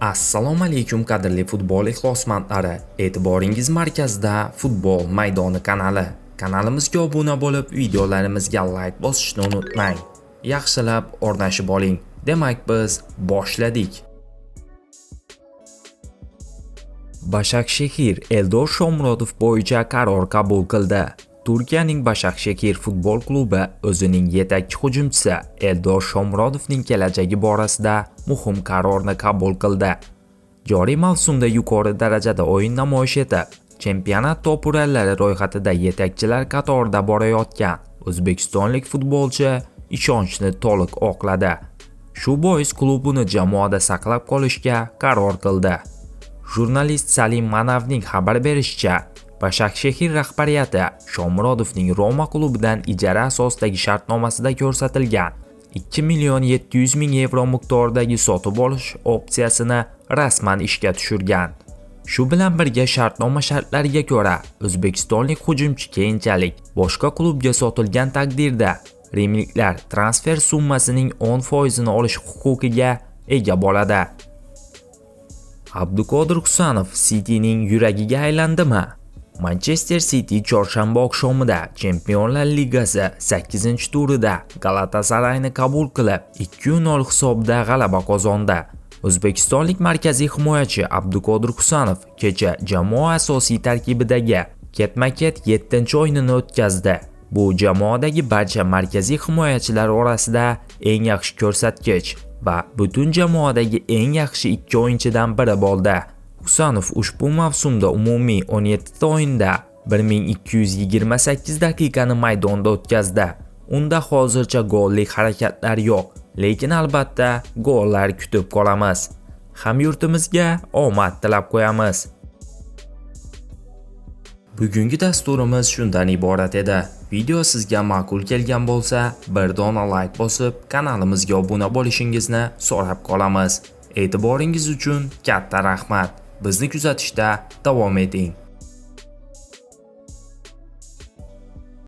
Assalomu alaykum qadrli futbol ixlosmandlari. E'tiboringiz markazida Futbol maydoni kanali. Kanalimizga obuna bo'lib, videolarimizga like bosishni unutmang. Yaxshilab o'rnashib oling. Demak, biz boshladik. Başakşehir Eldor Shomurodov bo'yicha qaror qabul qildi. Turkiyaning Başakşehir futbol klubi o'zining yetakchi hujumchisi Eldor Shomurodovning kelajagi borasida muhim qarorni qabul qildi. Joriy mavsumda yuqori darajada o'yin namoyish etib, chempionat top urganlari ro'yxatida yetakchilar qatorida borayotgan o'zbekistonlik futbolchi ishonchni to'liq oqladi. Shu bois klub uni jamoada saqlab qolishga qaror qildi. Jurnalist Salim Manavning xabar berishicha, Başakşehir rahbariyati Shomurodovning Roma klubidan ijara asosidagi shartnomasida ko'rsatilgan 2 million 700 ming yevro miqdoridagi sotib olish opsiyasini rasman ishga tushirgan. Shu bilan birga shartnoma shartlariga ko'ra, o'zbekistonlik hujumchi keyinchalik boshqa klubga sotilgan taqdirda rimliklar transfer summasining 10% ni olish huquqiga ega bo'ladi. Abduqodir Husanov Cityning yuragiga aylandimi? Manchester City chorshanba oqshomida Chempionlar Ligasi 8-turida Galatasarayni qabul qilib, 2-0 hisobida g'alaba qozondi. O'zbekistonlik markaziy himoyachi Abduqodir Husanov kecha jamoa asosiy tarkibidagi ketma-ket 7-o'yinini o'tkazdi. Bu jamoadagi barcha markaziy himoyachilar orasida eng yaxshi ko'rsatkich va butun jamoadagi eng yaxshi 2 o'yinchidan biri bo'ldi. Husanov ushbu mavsumda umumiy 17 ta o'yinda 1228 daqiqani maydonda o'tkazdi. Unda hozircha gollik harakatlar yo'q, lekin albatta gollar kutib qolamiz. Hamyurtimizga omad tilab qo'yamiz. Bugungi dasturimiz shundan iborat edi. Video sizga ma'qul kelgan bo'lsa, bir dona like bosib, kanalimizga obuna bo'lishingizni so'rab qolamiz. E'tiboringiz uchun katta rahmat. Bizni kuzatishda davom eting.